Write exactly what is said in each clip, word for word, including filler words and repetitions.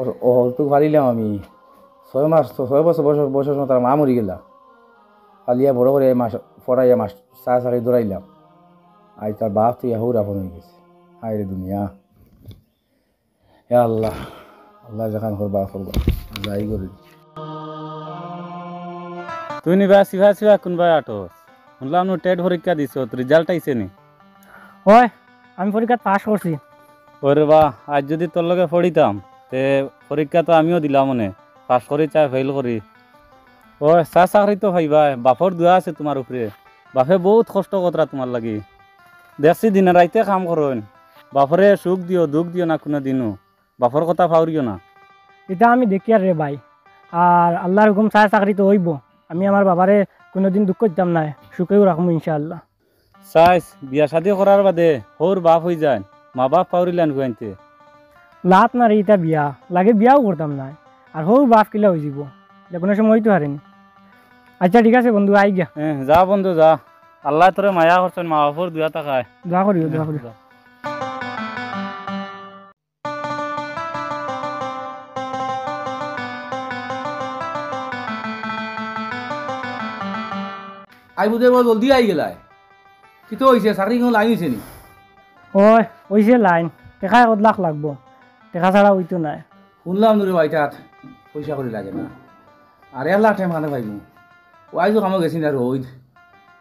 অ, অতটুক পারিলাম আমি। ছয় মাস, ছয় বছর বয়স, বয়সর সময় তার মা মরি গেলা। পালিয়া বড় করি মাস, পড়াইয়া মাস, চা চাকরি ধরাইলাম। আইজ তার বাপ তো ইয়া হউর আপন অইগেছে। হায় রে দুনিয়া। ইয়া আল্লাহ, আল্লাহ যেখান করবা করবা, যাই করি। তুই নিবা সিফা সিফা কুনবায় আটস? হুনলাম নু টেট পরীক্ষা দিছত, result আইছে নি? অয়, আমি পরীক্ষাত পাস করছি। ওরে বা, আইজ যুদি তোর লগে পড়িতাম, তে পরীক্ষা তো আমিও দিলাম অনে, পাস করি চাই ফেইল করি। অয়, চা চাকরি তো পাইবায়, বাপর দোয়া আছে তুমার উপরে। বাপে বউত কষ্ট কররা তুমার লাগি। দেখছি দিনে রাইতে কাম করইন। বাপরে সুখ দিও, দুখ দিও না কুনুদিনও। বাপর কথা পাউরিও না। ইতা আমি দেখিয়ার রে ভাই। আর আল্লার হুকুম চা চাকরি তো অইবো। আমি আমার বাবারে কুনুদিন দুখ দিতাম নায়, সুখেউ রাখমু ইনশাআল্লাহ। চাইস, বিয়া শাদি করার বাদে হউর বাপ অইযাইন, মা বাপ পাউরিলাইন ফুয়াইন্তে। লাত না রে ইতা বিয়া, লাগে বিয়াও করতাম নায়। আর হউর বাপ কিলা অইযিবো, ইতা কুনু সময় অইতো পারেনি। আইচ্ছা ঠিক আছে বন্ধু, আই গিয়া। হ্যাঁ, যা বন্ধু যা, আল্লায় তোরে মায়া করছইন, মা বাপর দোয়া থাকায়। দোয়া করিও, দোয়া করিও। আইজ বুধে বড় জলদি আইগেলায়। কিতা অইছে? চাকরি কুনু লাইন অইছে নি? অয়, অইছে লাইন। টেকা এক লাখ লাগবো। টেকা ছাড়া অইতো নায়। হুনলাম নু রে ভাই, তাত পয়সা কড়ি লাগে না। আর এক লাখ টেকা কানো পাইমু? অউ আইজও কামো গেছি না রইদ।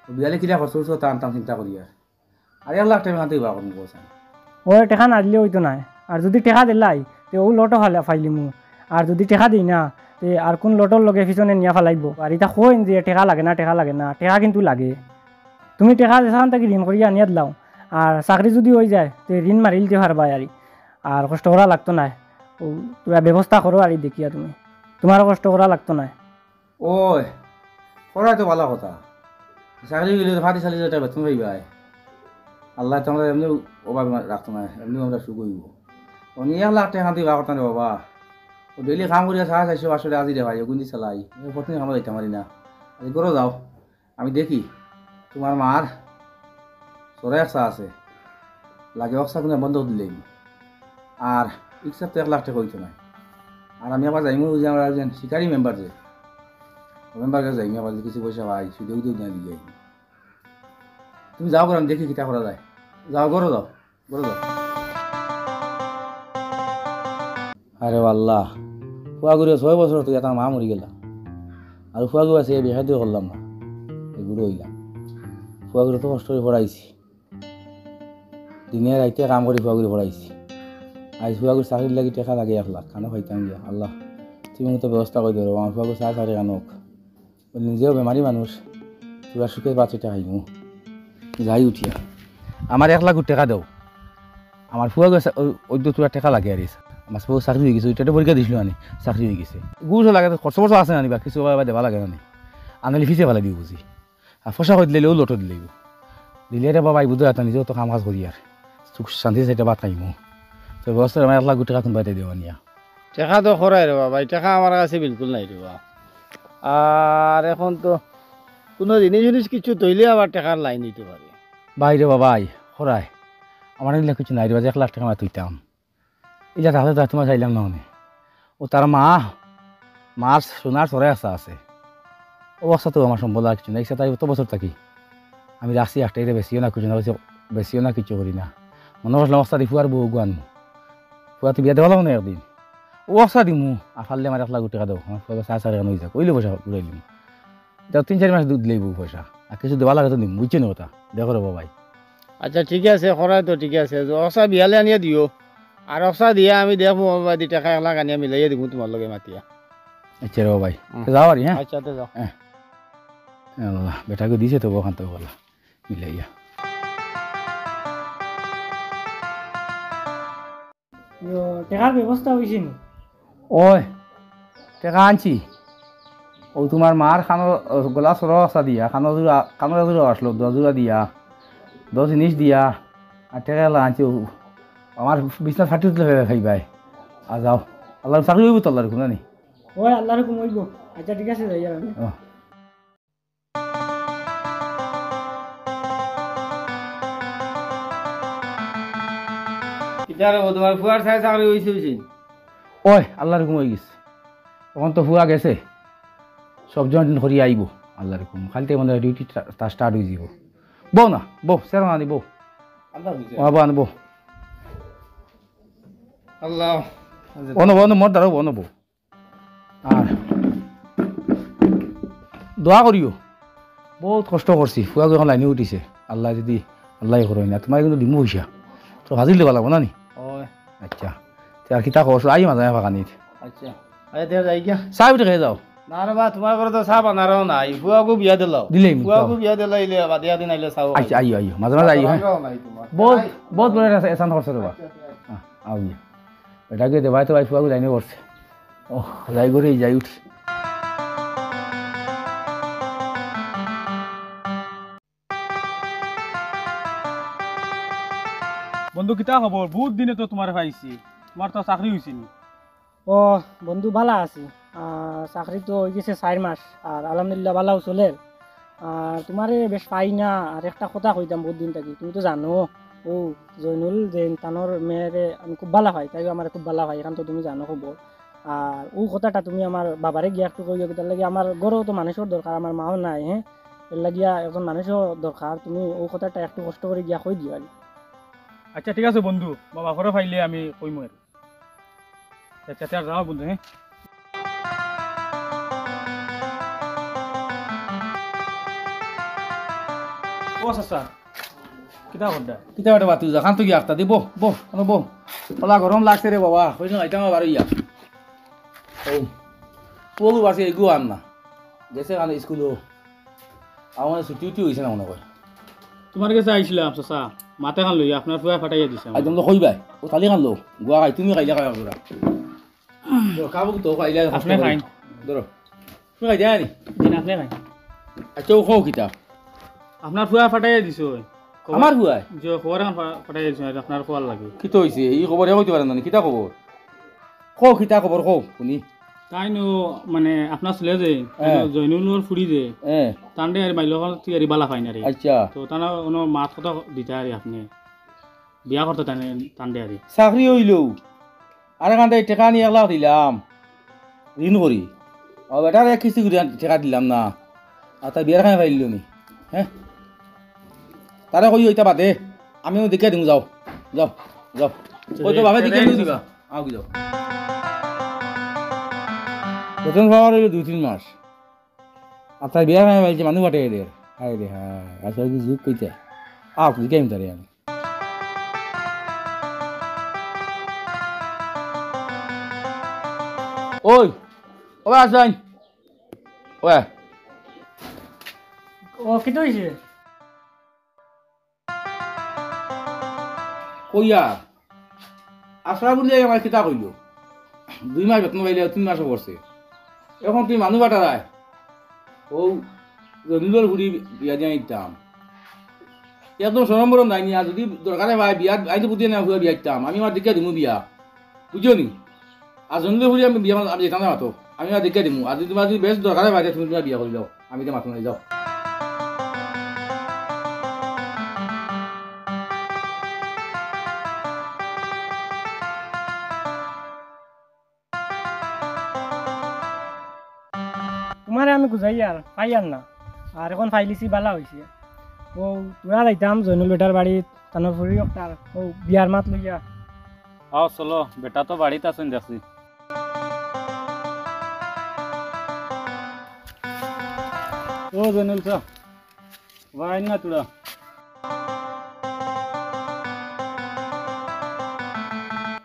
অউ বিয়ালে কিলা খরচ করছো তা আনতাম চিন্তা করিয়ার। আর এক লাখ টেকা আনতে অইবা অখন, কও চাইন। অয়, টেকা না দিলে অইতো নায়। আর যুদি টেকা দিলাই, তে অউ লটো ফালা-, ফাইলিমু। আর যুদি টেকা দেই না, তে আর কুন লটোর লগে পিছনে নিয়া ফালাইবো? আর ইতা কইন যে টেকা লাগে না, টেকা লাগে না, টেকা কিন্তু লাগে। তুমি টেকা যেখান থাকি ঋণ করিয়া আনিয়া দিলাও, আর চাকরি যুদি অইযায়, তে ঋণ মারিলিতে পারবায় আর। আর কষ্ট করা লাগতো নায়। অউ কিবা ব্যবস্থা করো আর দেখিয়া তুমি। তুমারও কষ্ট করা লাগতো নায়। অয়, করায় তো ভালা কথা। চাকরি অইলে তো পঁয়ত্রিশ চল্লিশ হাজার টেকা বেতন পাইবায়। আল্লায় তো আমরারে এমনেও অভাব রাখতো নায়, এমনেও আমরার সুখ অইবো। অনে এক লাখ টেকা দিবা কথা রে বাবা। অউ daily কাম করিয়া সাড়ে চাইরশো পাঁচশো টেকা হাজিরা পাই, অগুইন দি চালাই। অউ প্রতিদিন কামো যাইতাম পারি না। আইজ ঘরো যাও, আমি দেখি, তুমার মার চড়া একশা আছে, লাগে একশা কুনু বন্ধক দিলাইমু। আর ইকশাত তো এক লাখ টেকা অইতো নায়। আর আমি আবার যাইমু অউ যে আমরার একজন শিকারি মেম্বার যে, অউ মেম্বার গেছে যাইমু, আবার যদি কিছু পয়সা পাই, সুদে উদে দিয়া দিলাইমু। তুমি যাও ঘরো, আমি দেখি কিতা করা যায়। যাও ঘরো যাও, ঘরো যাও। আরে আল্লাহ, ফুয়াগুরে ছয় বছর অইয়া তার মা মরি গেলা। আর ফুয়াগু আছে, বিয়া শাদিও করলাম না, এই বুড়া অইলাম। ফুয়াগুরে অত কষ্ট করি পড়াইছি, দিনে রাইতে কাম করি ফুয়াগুরে পড়াইছি। আইজ ফুয়াগুর চাকরির লাগি টেকা লাগে এক লাখ, কানো পাইতাম গিয়া। আল্লাহ, তুমি মতো ব্যবস্থা করি দেও, আমার ফুয়াগুর চা চাকরি কানো অউক। নিজেও বেমারি মানুষ, থুড়া সুখে পাঁচ ছয়টা খাইমু। যাই উঠিয়া, আমার এক লাখ টেকা দেও। আমার ফুয়াগুর অউ, অউ তো থুড়া টেকা লাগে আর। আমার ফুয়াগুর চাকরি অইগেছে, অউ টেটর পরীক্ষা দিছিল আনি, চাকরি অইগেছে। ঘুষ লাগে, খরচ বরচ আছে না নি, বা কিছু অইবা দেওয়া লাগে না নি। আনাইলে পিছে ফালাই দিবো বুঝি। আর পয়সা কড়ি দিলাইলে অউ লটো দিলাইবো। দিলে রে বাবা, আইজ বুধ রাইত নিজেও তো কাম কাজ করিয়ার। সুখ শান্তির চাইরটা ভাত খাইমু। তে ব্যবস্থা আমার এক লাখ টেকা কুনবায় দেওয়া নিয়া। টেকা তো খরায় রে বাবা, টেকা আমার কাছে বিলকুল নাই রে বাবা। আর অখন তো কুনু জিনিস জিনিস কিছু থইলে আবার টেকার লাইন অইতো পারে। ভাই রে বাবা, ভাই, খরায়। আমার ইলা কিছু নাই রে বাবা, এক লাখ টেকা আমি থইতাম। ইলা থাকলে তো তুমার চাইলাম না অনে। অউ তার মা, মার সোনার চড়া একশা আছে। অউ একশা তো আমার সম্বল আর কিছু নাই, একশা তাই অত বছর থাকি। আমি রাখছি একটারে, বেচিও না কিছু না, বেচিও না কিছু করি না। মনো করছিলাম একশা দি ফুয়ার বউগু আনমু। ফুয়া তো বিয়া দেওয়া লাগবো না একদিন। অউ একশা দিমু, আর পারলে আমার এক লাখ টেকা দেও। আমার ফুয়ার চা চাকরি কানো অইযাউক, অইলে পয়সা উড়াইলিমু। ইতা তিন চাইর মাস দুধ দিলাইবো পয়সা। আর কিছু দেওয়া লাগে তো দিমু, বুঝছো নি কথা? দেখো রে বাবা ভাই। আইচ্ছা, ঠিক আছে, খরায় তো ঠিক আছে। অউ একশা বিয়ালে আনিয়া দিও। আর একশা দিয়া আমি দেখমু, আমার বাদে টেকা এক লাখ আনিয়া মিলাইয়া দিমু তুমার লগে মাতিয়া। আইচ্ছা রে বাবা ভাই। হুম। তে যাও আর, হ্যাঁ? আইচ্ছা, তে যাও। হ্যাঁ। আল্লাহ, বেটাগু দিছে তো অখান তো ভালা। মিলাইয়া। ইয়ো, টেকার ব্যবস্থা অইছে নি? অয়, টেকা আনছি। অউ তুমার মার কানো, গলার চড়া একশা দিয়া, কানো জুড়া, কানো জুড়া আছলো, দশ জুড়া দিয়া, দশ জিনিস দিয়া, আর টেকা একলা আনছি। অউ আমার বিছনা ফাটি উঠলে খাইবায়। আর যাও, আল্লার চাকরি অইবো তো আল্লার হুকুম নি। অয়, আল্লার হুকুম অইবো। আইচ্ছা, ঠিক আছে, যাইয়ার আমি। অ। কিতা রে, তুমার ফুয়ার চা চাকরি অইছে, অইছে? ওই, আল্লার হুকুম অইগেছে। অখন তো ফুয়া গেছে। সব জয়েন করি আইবো। আল্লার হুকুম। খালি তো মনে হয় ডিউটি টা, টা স্টার্ট অইযিবো। বও না, বও, সেরা নানি, বও। আল্লাহ বুঝে। ও বাবা, বও। আল্লাহ। অনো, অনো, মোর দ্বারাও, অনো, বও। আর দোয়া করিও। বউত কষ্ট করছি, ফুয়াগু অখন লাইনে উঠিছে। আল্লায় যুদি, আল্লায় করইন না, তুমারে কিন্তু দিমু পয়সা। তো হাজির দিবা লাগবো না নি? ওই। আচ্ছা। তে আর কিতা খবর? আই মাঝে মাঝে ফাঁকানিত। আচ্ছা। আরে, তে যাই গিয়া। চা উঠে খেয়ে যাও। না রে বা, তুমার ঘরো তো চা বানারও নাই। ফুয়াগু বিয়া দিলাও। দিলেই নি, ফুয়াগু যাও। বিয়া দিলাইলে, বাদে দিন আইলে চা খাই। আচ্ছা, আইও, আইও। মাঝে মাঝে আইও, হ্যাঁ। বানারও নাই তুমার। বউত, আই। বউত বড় একটা এহসান করছো রে বা। আচ্ছা, আচ্ছা, আচ্ছা। হ্যাঁ, আও গিয়া। বেটাকে দেবায় তো ভাই ফুয়াগু লাইনে পড়ছে। ও, যাই করে যাই উঠি। বন্ধু, কিতা খবর? বউত দিনে তো তুমারে পাইছি, তুমার তো চাকরি অইছে নি? ও বন্ধু, বালা আছি। আহ, চাকরি তো অইগেছে চাইর মাস, আর আলহামদুলিল্লাহ বালাও চলের। আর তুমারে বেশ পাই না, আর একটা কথা কইতাম বউত দিন থাকি, তুমি তো জানো, ও জয়নুল যে তানর মেয়েরে আমি খুব বালা পাই, তাইও আমারে খুব বালা পায়, ইখান তো তুমি জানো খবর। আর ও কথাটা তুমি আমার বাবারে গিয়া একটু কইও, কিতার লাগি আমার ঘরো তো মানুষর দরকার, আমার মাও নাই, হ্যাঁ, এর লাগিয়া একজন মানুষও দরকার, তুমি ও কথাটা একটু কষ্ট করি গিয়া কই দিও আর কি। আচ্ছা, ঠিক আছে বন্ধু, বাবা ঘরো পাইলে আমি কইমু আর। আচ্ছা, তে আর যাও বন্ধু, হ্যাঁ। ও চাচা, কিতা কররা? কিতা বেটা বাতু যা, খান তো গিয়া আখতা দি, বও, বও, অনো বও। ওলা গরম লাগছে রে বাবা, কইছো না, ইটা আমার বারো ইয়া। ও, বউ বাসি এগু আর না। গেছে কানে স্কুলো। আমার ছুটি উটি অইছে না মনে কয়। তুমার গেছে আইছিলাম, চাচা। মাতে খান লইয়া, আপনার ফুয়া ফাটাইয়া দিছে আমার। একদম তো কইবায়। ও তালি খান লো। গুয়া খাই, তুমি খাইলে খাই একজোড়া। ধরো, খাবো তো খাইলে আপনে খাইন। ধরো। তুমি খাই যায় নি? জি না, আপনে খাইন। আচ্ছা, ও খাও কিতা? আপনার ফুয়া ফাটাইয়া দিছে ওই। খবর আমার ফুয়ায়? যে খবর এখন ফা-, ফাটাইয়া দিছে, আপনার খবর লাগে। কিতা অইছে? ই খবর এ কইতে পারেন না নি? কিতা খবর? কও, কিতা খবর কও, হুনি। তাইন অউ, মানে, আপনার ছেলে যে, হ্যাঁ। জয়নুলর ফুড়ি যে, হ্যাঁ। তানরে আর মাইলকর তুই আর বালা পাইন আর। আচ্ছা। তো তানরে অনো মাত কথা দিতা আর আপনে। বিয়া করতা তানে, তানরে আর। চাকরি অইলো। আর এখান থাকি টেকা আনি এক লাখ দিলাম। ঋণ করি। ও বেটারে কিস্তি করি টেকা দিলাম না। আর তাই বিয়ার খানে পাইল নি। হ্যাঁ? তারে কই ওইটা বাদে। আমি অউ দেখিয়া দিমু, যাও। যাও, যাও। কই তো বাবা দেখিয়া নিও দিবা। আও কি যাও। বেতন পাওয়ার অইলো দুই তিন মাস। আর তাই বিয়ার খানে পাইছে মানুষ বাটে এদের। হায় রে হায়। আচ্ছা, ওই যুগ কইতে। আও, দেখিয়া দিমু তারে আমি। ওই, ও ভাই, আসেন। ওই। ও, কিতা অইছে? কইয়া, আশরাফুল ভাই আমার কিতা কইলো? দুই মাস বেতন পাইলে তিন মাসও করছে। এখন তুই মানুষ বাটারায়। ও, জমিলর ফুড়ি বিয়া দিয়া নিতাম। একদম শরম বরম নাই নি, আর যদি দরকারে ভাই বিয়া, আইতে বুঝিয়ে না, বিয়া দিতাম। আমি আমার দেখিয়া দিমু বিয়া। বুঝছো নি? আর জমিলর ফুড়ি আমি বিয়া, আমি যেতাম না মাতো। আমি আমার দেখিয়া দিমু। আর যদি তোমার যদি বেশ দরকারে ভাই, তুমি তোমার বিয়া করি দাও। আমি তো মাতো নাই, যাও। তুমারে আমি খুজাইয়ার, পাইয়ার না। আর এখন পাইলিছি, বালা অইছে। ও, থুড়া যাইতাম জয়নুল বেটার বাড়িত, তানর ফুড়ি অকটার, ও, বিয়ার মাত লইয়া। আও, চলো, বেটা তো বাড়িত আছইন দেখছি। ও, জয়নুল, চ। ভাই, না থুড়া।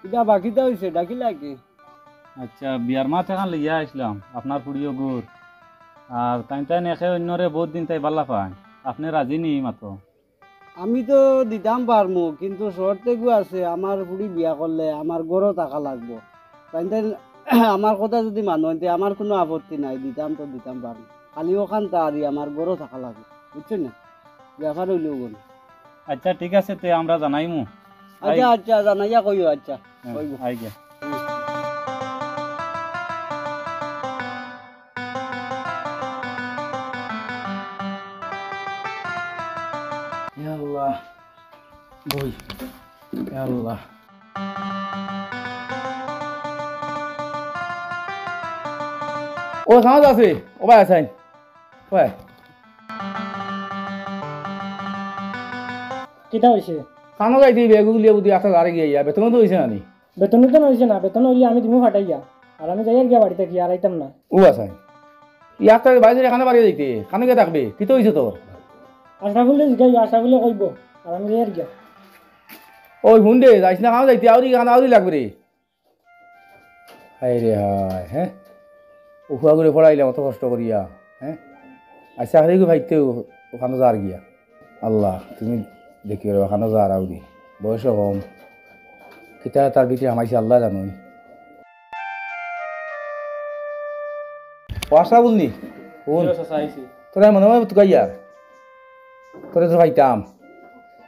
ইটা বাকিটা অইছে, ডাকিলা কে? আচ্ছা, বিয়ার মাত এখান লইয়া আইছলাম, আপনার ফুড়ি অগুর। আর তাইন তাইন একে অইন্যরে বউত দিন তাই বালা পাইন। আপনে রাজি নি মাতো? আমি তো দিতাম পারমু, কিন্তু শর্ত এগু আছে, আমার ফুড়ি বিয়া করলে আমার ঘরো থাকা লাগবো। তাইন তাইন আমার কথা যদি মানইন, তে আমার কুনু আপত্তি নাই, দিতাম তো দিতাম পারমু। খালি অখান তারি আমার ঘরো থাকা লাগবো, বুঝছইন না? ব্যাপার অইলো অগুন। আচ্ছা, ঠিক আছে, তে আমরা জানাইমু। আচ্ছা, আই- আচ্ছা, জানাইয়া কইও, আচ্ছা, হ্যাঁ, কইবো। আই গিয়া। ইয়া আল্লাহ। বই। ইয়া আল্লাহ। ও, খানো আছে? ও ভাই, আছইন? ওই। কিতা অইছে? খানো যাইতে বেগুলিয়া বুদ্ধি আস্তা দাঁড়ে গিয়া, বেতন তো অইছে না নি? বেতন তো অইছে না, বেতন অইলে আমি দিমু ফাটাইয়া। আর আমি যাইয়ার গিয়া বাড়িত থাকি, আর আইতাম না। ও আছইন। ই আস্তা বাইরে এখানো বাড়ি যাইতে, খানো গিয়া থাকবে? কিতা অইছে তোর? আশরাফুলে জিগাইও, আশরাফুলে কইবো। আর আমি যাইয়ার গিয়া। ওই হুন দে, যাইস না খানো যাইতে, আউরি খানো আউরি লাগবে রে। হায় রে হায়, হ্যাঁ? ও ফুয়া করে পড়াইলাম অত কষ্ট করিয়া, হ্যাঁ? আর চাকরি কি পাইতেও ওখানো যার গিয়া। আল্লাহ, তুমি দেখিও রে, ওখানো যার আউরি। বয়সও কম। কিতা তার ভিতরে হামাইছে আল্লাহ জানইন। ও আশা বলনি? হুন। জি, চাচা, আইছি। তোরা মনে হয় তুকাইয়ার। তোরে তো পাইতাম।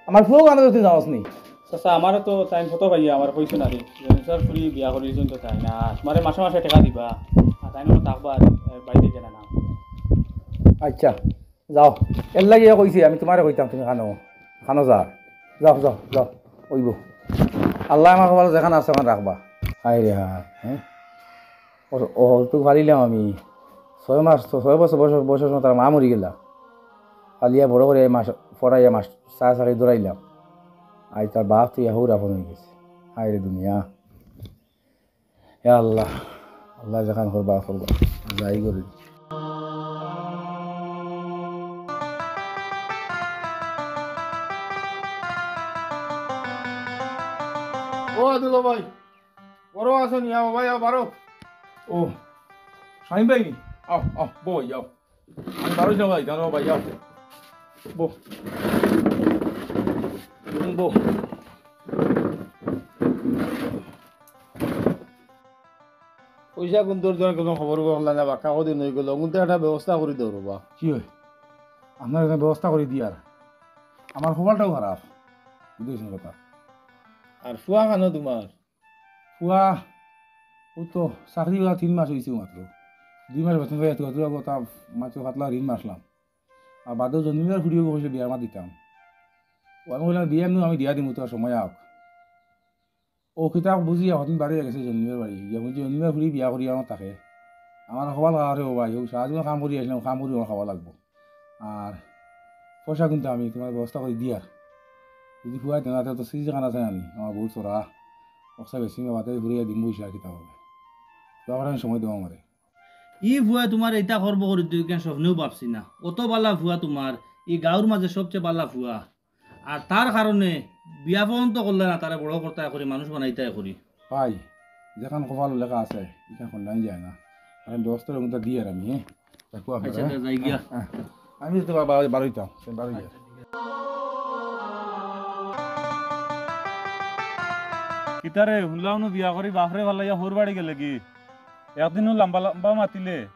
আমার ফুয়াও কানো তুই যাওস নি? চাচা, আমারে তো তাইন কত পাইয়া, আমারে কইছে না রে। জমিদার ফুরি বিয়া করিছইন তো তাইন। আর তুমারে মাসে মাসে টেকা দিবা। আর তাইন অনো থাকবা আর, এ, বাড়িত যাইতা না। আচ্ছা, যাও। এর লাগি কইছি আমি তুমারে কইতাম তুমি খানো, খানো যাও। যাও, যাও, যাও। অইবো। আল্লায় আমার কপালো যেখান আছে ওখান রাখবা। হায় রে হায়, হ্যাঁ? ও, ও, তো পারিলাম আমি। ছয় মাস, ছয় বছর বয়স, বয়সর সময় তার মা মরি গেলা। পালিয়া বড় করিয়া মাস, পড়াইয়া মাস, চা চাকরি ধরাইলাম। আইজ তার বাপ তো ইয়া হউর আপন অই গেছে। হায় রে দুনিয়া। ইয়া আল্লাহ, আল্লায় যেখান করবা, করবা। যাই করি। ও আব্দুল্লাহ ভাই, বড় আছো নি? আও ভাই, আও, বারো। ও, শাহিন ভাই নি? আও, আও, বও, আও। আমি বারো যাও ভাই, জানো ভাই, আও। বও। তুমি বও। পয়সা কুন্তর জন্য কোনো খবর করলা না, বাক্কা কদিন অই গেল, কুনতা একটা ব্যবস্থা করি দেও রে বা। কি অয়? আপনার একটা ব্যবস্থা করি দিয়ার। আমার কপালটাও খারাপ। বুঝছইন কথা? আর ফুয়া খানো তুমার? ফুয়া, ও তো চাকরি করা তিন মাস অইছে মাত্র। দুই মাস বেতন পাইয়া তো, তো তা মাত্র পাতলা ঋণ মাসলাম। আর বাদেও জমিদার ফুরিও কইছিল বিয়ার মাত দিতাম। ও আমি কইলাম, "বিয়া নু আমি দিয়া দিমু, তোর সময় আউক।" ও কিতা বুঝিয়া হদিন বাড়ি গেছে জমিদার বাড়ি। গিয়া বুঝি জমিদার ফুরি বিয়া করি আমার থাকে। আমার কপাল খারাপ রে ও ভাই, ও সারা জীবন কাম করি আইলাম, কাম করি আমার খাওয়া লাগবো। আর পয়সা কিন্তু আমি তুমার ব্যবস্থা করি দিয়ার। যদি ফুয়ায় দেন, তো সিজি খান আছে নানি, আমার বউর চড়া, অক্সা বেশি, বাবা তাই ঘুরিয়া দিন বইসা কিতা হবে। তো আমার সময় দেওয়া আমারে। ই ফুয়া তুমার ইতা করবো করি তুই কেন স্বপ্নেও ভাবছি না। অত বালা ফুয়া তুমার, ই গাঁওর মাঝে সবচেয়ে বালা ফুয়া। আর তার কারণে বিয়া পর্যন্ত করলে না, তারে বড় করতায় করি, মানুষ বানাইতায় করি। ভাই, যেখান কপাল লেখা আছে, এখান কন্যাই যায় না। কারণ ব্যবস্থা ওগুলো দিয়ার আমি, হ্যাঁ? রাখো আপনারা, আচ্ছা, হ্যাঁ? তে যাই গিয়া। হ্যাঁ, হ্যাঁ। আমি তো বা-, বা-, বারোইতাম, সে বারোই যায়। কিতারে, হুনলাম নু বিয়া করি বাফরে ফালাইয়া হউর বাড়ি গেলে কি? একদিনও লম্বা লম্বা মাতিলে,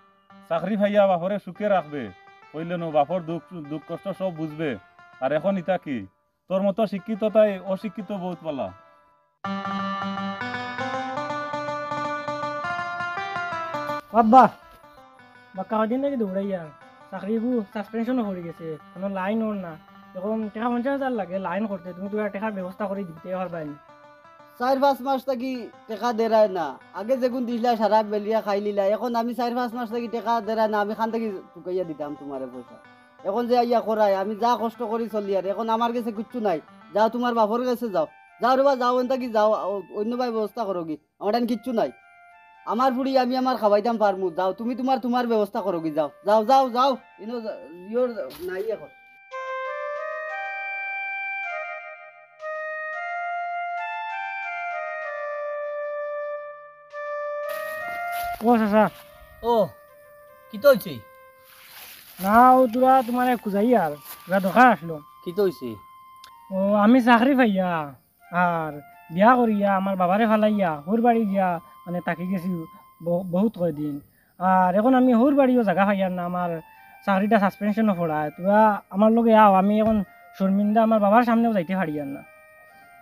চাকরি পাইয়া বাফরে সুখে রাখবে। কইলে নু বাফর দুঃখ, দুঃখ কষ্ট সব বুঝবে। আর এখন ইতা কি? তোর মতো শিক্ষিত তাই অশিক্ষিত বহুত বালা। আব্বা, বাক্কা কদিন থাকি দৌড়াইয়ার, চাকরিগু suspension-ও পড়ি গেছে, কোনো লাইন অর না। এখন টেকা পঞ্চাশ হাজার লাগে লাইন করতে, তুমি তো টেকার ব্যবস্থা করি দিতে পারবায় নি? চাইর পাঁচ মাস থাকি টেকা দেরায় না, আগে যেগুন দিছলা সারা বেলিয়া খাইলিলা, এখন আমি চাইর পাঁচ মাস থাকি টেকা দেরায় না, আমি খান থাকি তুকাইয়া দিতাম তুমারে পয়সা। এখন যে আইয়া করায়, আমি যা কষ্ট করি চলিয়ার, এখন আমার গেছে কিচ্ছু নাই। যাও, তুমার বাফর গেছে যাও, যাও রে বা, যাও, অন থাকি যাও, অ-, অন্য বায় ব্যবস্থা করোগি। আমার টান কিচ্ছু নাই। আমার ফুড়ি আমি আমার খাওয়াইতাম পারমু। যাও, তুমি তুমার, তুমার ব্যবস্থা করোগি, যাও, যাও, যাও, যাও। ইনো যা-, ইয়োর নাই এখন। ও চাচা। ও, কিতা অইছে? না, ও তোরা তুমারে খুজাইয়ার, তোরা দরকার আসলো। কিতা অইছে? ও, আমি চাকরি পাইয়া, আর বিয়া করিয়া আমার বাবারে ফালাইয়া হউর বাড়ি গিয়া মানে থাকি গেছি ব-, বহুত কয়দিন। আর এখন আমি হউর বাড়িও জাগা পাইয়ার না, আমার চাকরিটা suspension-ও পড়ায়। তোরা আমার লগে আও, আমি এখন শর্মিন্দা আমার বাবার সামনেও যাইতে পারিয়ার না।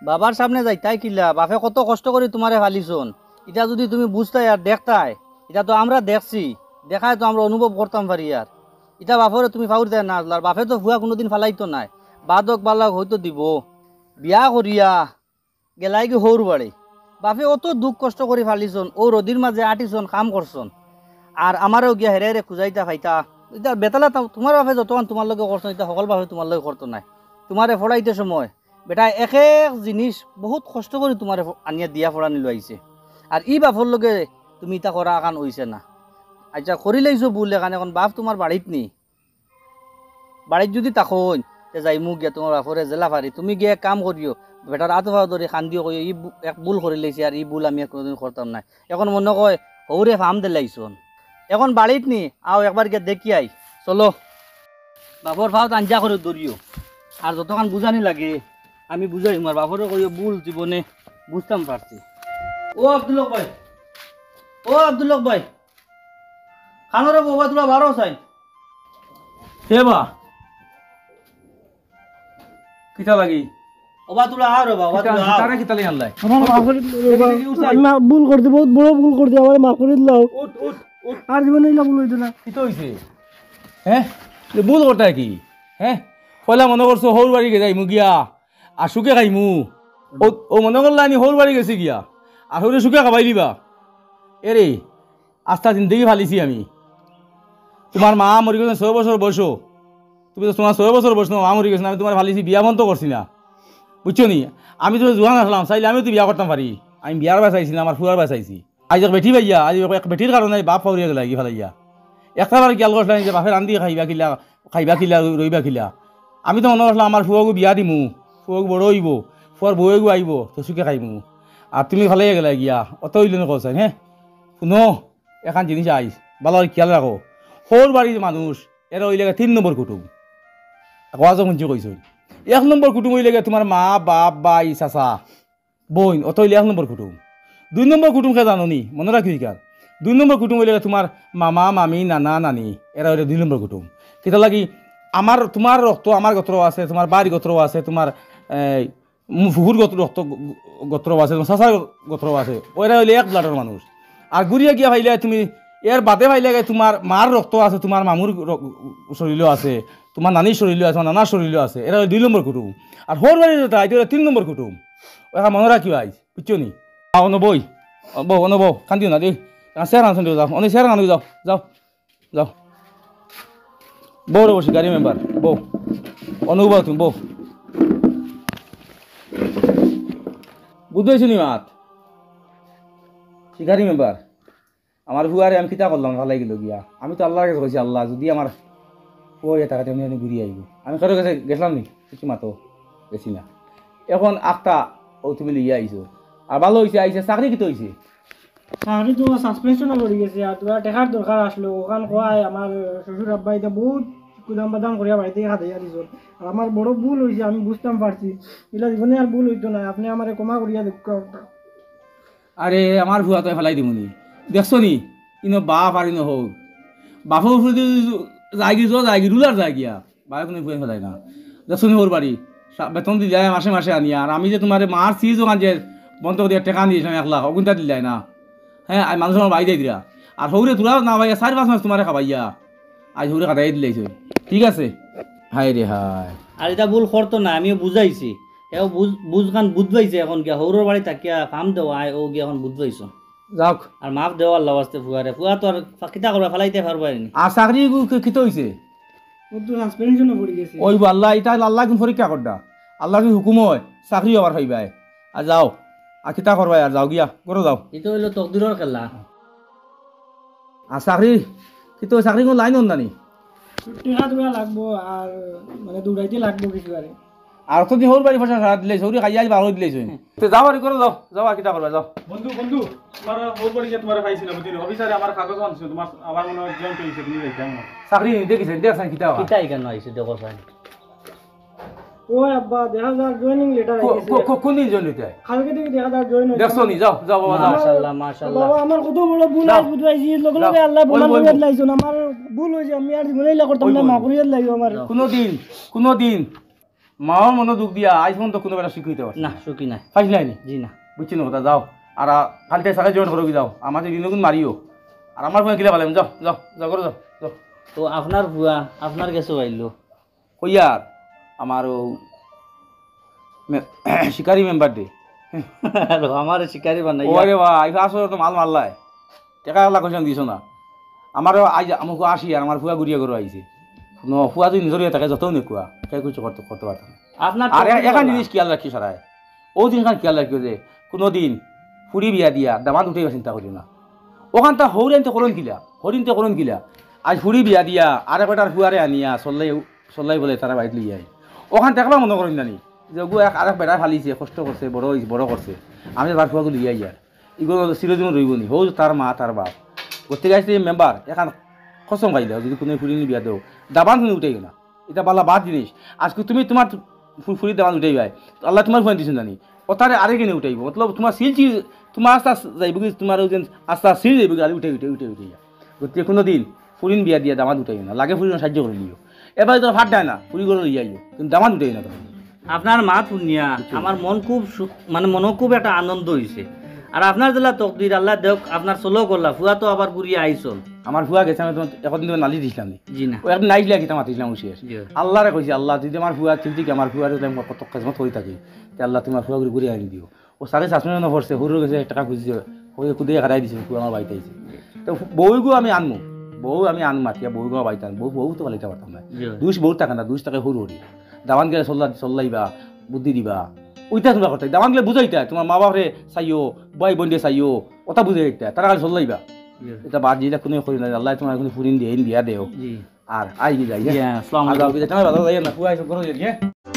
বাবার সামনে যাইতায় কিলা? বাফে কত কষ্ট করি তুমারে ফালিছন, ইটা যদি তুমি বুঝতায় আর দেখতায়, ইটা তো আমরা দেখছি, দেখায় তো আমরা অনুভব করতাম পারিয়ার। ইটা বাফরে তুমি ফাউর দেয় না, আর বাফে তো ফুয়া কুনুদিন ফালাইতো নায়, বাদ অক বালা অক হয়তো দিবো। বিয়া করিয়া গেলায়গি হউর বাড়ি। বাফে অত দুখ কষ্ট করি ফালিছন, অউ রইদর মাঝে আটিছন, কাম করছন। আর আমারেও গিয়া হেরে হেরে খুজাইতা পাইতা। ইতা বেতালা তা-, তুমার বাপে যতখান তুমার লগে করছইন, ইতা হকল বাপে তুমার লগে করতো নায়। তুমারে পড়াইতে সময় বেটায় এক এক জিনিস বউত কষ্ট করি তুমারে আনিয়া দিয়া পড়ানি লইছে। আর ই বাপর লগে তুমি ইতা করা অখান অইছে না। আইচ্ছা, করিলাইছো ভুল অখান, অখন বাপ তুমার বাড়িত নি, বাড়িত যুদি থাকইন, তে যাইমু গিয়া তুমার বাপরে যেলা পারি। তুমি গিয়া এক কাম করিও, বেটার আতো পাও ধরি কান্দিও কইও, "ই ভু-, এক ভুল করিলাইছি, আর ই ভুল আমি আর কুনুদিন করতাম নায়।" অখন মনো কয়, হউরে ফাম দিলাইছইন। অখন বাড়িত নি, আও একবার গিয়া দেখি আই। চলো। বাপর ফাও তাঞ্জা করি ধরিও। আর যতখান বুজানি লাগে, আমি বুজাইমু। আর বাপরে কইও, ভুল জীবনে বুজতাম পারছি। ও আব্দুল হক ভাই, ও আব্দুল হক ভাই, খানোরে বাবা তুলা বারো চাই। হে বা, কিতা লাগি? ওবা তুলা আও রে বাবা, কিতা তুলা আও। তারা কিতা লাগি আনলাই? আমার মাফ করি দিলাও, বাবা। দেখি, দেখি, উঠছে। আমি মা-, ভুল করছি, বউত বড় ভুল করছি, আমারে মাফ করি দিলাও। উঠ, উঠ, উঠ। আর জীবনে ইলা ভুল অইতো না। কিতা অইছে? হে? যে ভুল করতায় কি? হে? পয়লা মনো করছো হউর বাড়ি গিয়া যাইমু গিয়া, আর সুখে খাইমু। ও, ও মনো করলায় নি হউর বাড়ি গেছি গিয়া, আর হউরে সুখে খাবাইলিবা। এরে, আস্তা জিন্দেগি ফালিছি আমি। তুমার মা মরি গেছইন ছয় বছর বয়সো। তুমি তো তুমার ছয় বছর বয়স, তুমার মা মরি গেছইন, আমি তুমারে ফালিছি, বিয়া বন্ধ করছি না। বুজছো নি? আমি তো জুয়ান আছলাম, চাইলে আমিও তো বিয়া করতাম পারি। আমি বিয়ার বায় চাইছি না, আমার ফুয়ার বায় চাইছি। আইজ এক বেটি পাইয়া, আইজ এক বেটির কারণে বাপ ফাউরিয়া গেলাগি ফালাইয়া। একটা বার খিয়াল করছিলাম যে বাপে রান্ধি খাইবা কিলা, খাইবা কিলা, রইবা কিলা। আমি তো মনো করছিলাম আমার ফুয়াগু বিয়া দিমু, ফুয়াগু বড় অইবো, ফুয়ার বউগু আইবো, তে সুখে খাইমু। আর তুমি ফালাইয়া গেলায় গিয়া, অত অইলে না কছাইন, হে? হুনো, অখান জিনিস আইজ, ভালা করি খিয়াল রাখো। হউর বাড়ির মানুষ, এরা অইলে গিয়া তিন নম্বর কুটুম। ওয়াজও হুনছি কইছইন। এক নম্বর কুটুম অইলে গিয়া তুমার মা, বাপ, ভাই, চাচা, বইন, অত অইলে এক নম্বর কুটুম। দুই নম্বর কুটুম কে জানো নি? মনো রাখিও ইখান। দুই নম্বর কুটুম অইলে গিয়া তুমার মামা, মামি, নানা, নানি, এরা অইলে দুই নম্বর কুটুম। কিতা লাগি? আমার, তুমার রক্ত আমার গোত্র আছে, তুমার ভাইর গোত্র আছে, তুমার, এই, মু-, ফুফুর গোত্র, রক্ত গ-, গ-, গোত্র আছে, তুমার চাচার গোত্র আছে, ওরা অইলে এক blood-র মানুষ। আর ঘুরিয়া গিয়া পাইলে তুমি, এর বাদে পাইলে গিয়া তুমার মার রক্ত আছে, তুমার মামুর র-, শরীরও আছে, তুমার নানির শরীরও আছে, তুমার নানার শরীরও আছে, এরা অইলে দুই নম্বর কুটুম। আর হউর বাড়ি যেটা, ইটা অইলে তিন নম্বর কুটুম। অখান মনো রাখিও আইজ, বুজছো নি? আও, অনো বই, বও, অনো বও, কান্দিও না দে। আর চেয়ার আনছইন যাও, অনো চেয়ার আনো যাও, যাও। যাও। বও রে বও, শিকারি মেম্বার, বও। অনো বও তুমি, বও। বুঝছো নি মাত? শিকারি মেম্বার, আমার ফুয়ারে আমি কিতা করলাম, ফালাই গেল গিয়া। আমি তো আল্লার গেছে কইছি, "আল্লা, যুদি আমার ফুয়া ইয়া থাকে, তে আমি ঘুরি আইবো।" আমি কারো গেছে গেছলাম নি? কিচ্ছু মাতো গেছি না। অখন আখতা অউ তুমি লইয়া আইছো। আর ভালা অইছে, আইছে, চাকরি কিতা অইছে? চাকরি তো suspension-ও পড়ি গেছে, আর থুড়া টেকার দরকার আছলো, অখান কওয়ায় আমার শ্বশুর আব্বায় ইতা বউত গুদাম বাদাম করিয়া বাড়ি থাকি খেদাইয়া দিছইন। আর আমার বড় ভুল অইছে, আমি বুঝতাম পারছি, ইলা জীবনে আর ভুল অইতো নায়, আপনে আমারে ক্ষমা করিয়া দেউক্কা। আরে, আমার ফুয়া তো ফালাই দিমু নি, দেখছো নি? ইনো বাপ আর ইনো হউর, বাপর উপরে যায়গি, জো যায়গি, রুলার যায়গিয়া। বাপে কুনু ফুয়াইন ফালায় না। দেখছো নি হউর বাড়ি? সা-, বেতন দিলায় মাসে মাসে আনিয়া। আর আমি যে তুমারে মার সিজ অখান যে বন্ধক দিয়া টেকা নিছিলাম এক লাখ, অগুনতা দিলায় না। হে, আইজ মানুষ আমার বাড়ি যাই দিরা। আর হউরে থুড়া না পাইয়া চাইর পাঁচ মাস তুমারে খাবাইয়া। আইজ হউরে কাটাই দিলাইছে। ঠিক আছে? হায় রে হায়। আর ইতা ভুল করতো না, আমিও বুঝাইছি। হেও বুঝ-, বুঝখান বুঝ পাইছে অখন গিয়া। হউরর বাড়ি থাকিয়া ফাম দেওয়া, আয় অউ গিয়া অখন বুঝ পাইছো। যাউক। আর মাফ দেও আল্লার ওয়াস্তে ফুয়ারে। ফুয়া তো আর ফা-, কিতা করবা, ফালাইতে পারবায় নি। আর চাকরি গু-, কি-, কিতা অইছে? ও তো suspension-ও পড়ি গেছে। ওই বা আল্লা, ইটা আল্লায় কুন পরীক্ষা কররা? আল্লার যুদি হুকুম অয়, চাকরি আবার পাইবায়। আর যাও, আর কিতা করবায়, আর যাও গিয়া, ঘরো যাও। ইটা অইলো তকদিরর খেলা। আর চাকরি, কিতা চাকরি কুনু লাইন অর না নি? টেকা টুকা লাগবো, আর মানে দৌড়াইতে লাগবো কিছু আরে। আর অতদিন হউর বাড়ি পয়সা সারা দিলাইছো, হউরে খাইয়া আইজ বার করি দিলাইছো। তে যাও আর ঘরো যাও, যাও আর কিতা করবায়, যাও। বন্ধু, বন্ধু, তুমার হউর বাড়ি গিয়া তুমারে পাইছি না, বুঝছো নি? অফিসারে আমার কাগজ আনছে, তুমার আবার মনে অয় joint অইছে, তুমি যাইতায় না। চাকরি নি দেখিছেন, দেখছেন কিতা? কিতা ইখান অইছে, দেখো চাই। ওই আব্বা, দেখা যার joining letter কো-, আইছে। কো-, কো-, কোন দিন join অইতে? কালকে থাকি দেখা যার join অইতে। দেখছো নি? যাও, যাও বাবা, যাও। মাশাআল্লাহ, মাশাআল্লাহ। বাবা, আমার কত বড় ভুল যাও। আইজ বুঝাইছি, লগে যাও। লগে আল্লায় ওই বলা বন্ধু। করিয়া দিলাইছইন, আমার ভুল অইছে, আমি আর জীবনে ইলা করতাম ওই না, বন্ধু। মাফ করিয়া দিলাইও আমার। যাও। কুনুদিন, কুনুদিন মার মনো দুখ দিয়া আইজ পর্যন্ত কুনু বেটা সুখী অইতে পারছে না। না, সুখী নায়। পাইছ নাই নি? জি না। বুঝছি না কথা, যাও। আর, আ, কালকে সকালে join করো কি যাও। আমার তো দিনগুন মারিও। আর আমার ফোন কিলা পালাম, যাও, যাও, যাও, করো যাও, যাও। তো আপনার ফুয়া, আপনার গেছে আইলো। কইয়ার, আমার ও মে-, শিকারি মেম্বার দে। আর আমার শিকারি বানাইয়া। ওরে বা, আইফা আসো তো মাল মারলায়। টেকা এক লাখ কইছলাম দিছো না। আমারও আইজ আমার ফুয়া আসি আর আমার ফুয়া ঘুরিয়া ঘরো আইছে। ন ফুয়া যদি নিজর ইয়া থাকে যতও নেকুয়া, কেউ কিছু করতে, করতে পারতো না। আপনার আর এ-, এখান জিনিস খেয়াল রাখি সারায়। ও জিনিস খেয়াল রাখি যে কোনোদিন ফুড়ি বিয়া দিয়া দামাদ উঠাইবার চিন্তা করিও না। ওখান তা হৌরিনতে করইন কিলা, হৌরিনতে করইন কিলা। আইজ ফুড়ি বিয়া দিয়া আর এক বেটার ফুয়ারে আনিয়া চল্লাই, চল্লাই বলে তারা বাড়িত লইয়া আইন। ওখান দেখবা মনে করইন জানি যে ওগু এক আরেক বেটায় ফালিছে, কষ্ট করছে, বড় হইছে, বড় করছে। আমি তার ফুয়াগু লইয়া আইয়ার। ইগুলো চিরদিন রইব নি। হৌ তার মা, তার বাপ। গতিকে আইজ এই মেম্বার এখান কসম খাইলে যদি কোনো ফুড়িনি বিয়া দেও, দামান তুমি উঠাইও না। এটা বালা বাদ জিনিস। আজকে তুমি তোমার ফু-, ফুড়ি দামান উঠাইবায়, আল্লাহ তোমার ফুয়ান দিছেন জানি। ওতারে আরেকজনে উঠাইবো। মতলব তোমার সিল চিজ, তোমার আস্তা যাইবো কি, তোমার ওই যে আস্তা সিল যাইবো কি, আরে উঠাই, উঠাই, উঠাই, উঠাই। গতিকে কোনো দিন ফুড়িন বিয়া দিয়া দামাদ উঠাইও না। লাগে ফুড়িন সাহায্য করে দিও। এবার তো ফাট দেয় না, ফুড়ি করে লইয়া আইও। কিন্তু দামাদ উঠাইও না তুমি। আপনার মাত হুনিয়া আমার মন খুব সু-, মানে মনো খুব একটা আনন্দ হইছে। আর আপনার যেলা তকদির আল্লাহ দেখ, আপনার চলো করলা, ফুয়া তো আবার ঘুরিয়া আইছল। আমার ফুয়া গেছে, আমি তোমার এখন দিন নালিশ দিছিলাম নি। জি না। ও একদিন আইসলে কিতা মাতিছিলাম ও শেষ। জি। আল্লাহরে কইছি, "আল্লাহ, যদি আমার ফুয়া ঠিক ঠিক আমার ফুয়ারে যদি আমি কত খেজমত করি থাকি, তে আল্লাহ তোমার ফুয়া ঘুরি ঘুরি আনি দিও।" ও সাড়ে সাত মিনিট না পড়ছে, হুরুর গেছে এক টাকা খুঁজছে, ওই খুদে হারাই দিছে, ফুয়া আমার বাড়িতে আইছে। তো বউগু আমি আনমু, বউ আমি আনমু মাতিয়া, বউগু আমার বাড়িতে আনমু, বউ, বউ তো পালাইতে পারতাম না। জি। দুষ বউর থাকে না, দুষ থাকে হুরু হরি। দামান গেলে চল্লা, চল্লাইবা, বুদ্ধি দিবা। ওইটা তোমরা করতে, দামান গেলে বুঝাইতা, তোমার মা বাপরে চাইও, ভাই বোনরে চাইও, ওটা বুঝাইতা, তারা খালি চল্লাইবা। জি। এটা বাদ দিলে কোনো করি না, আল্লাহ তোমার কোনো ফুরিন দিয়ে, বিয়া দেও। জি। আর আই কি যাই, হ্যাঁ? ইয়া, আসসালামু আল্লাহ আলাইকুম। হাফিজ, তোমার ভালো যাই না, ফুয়া এসব করো, হ্যাঁ?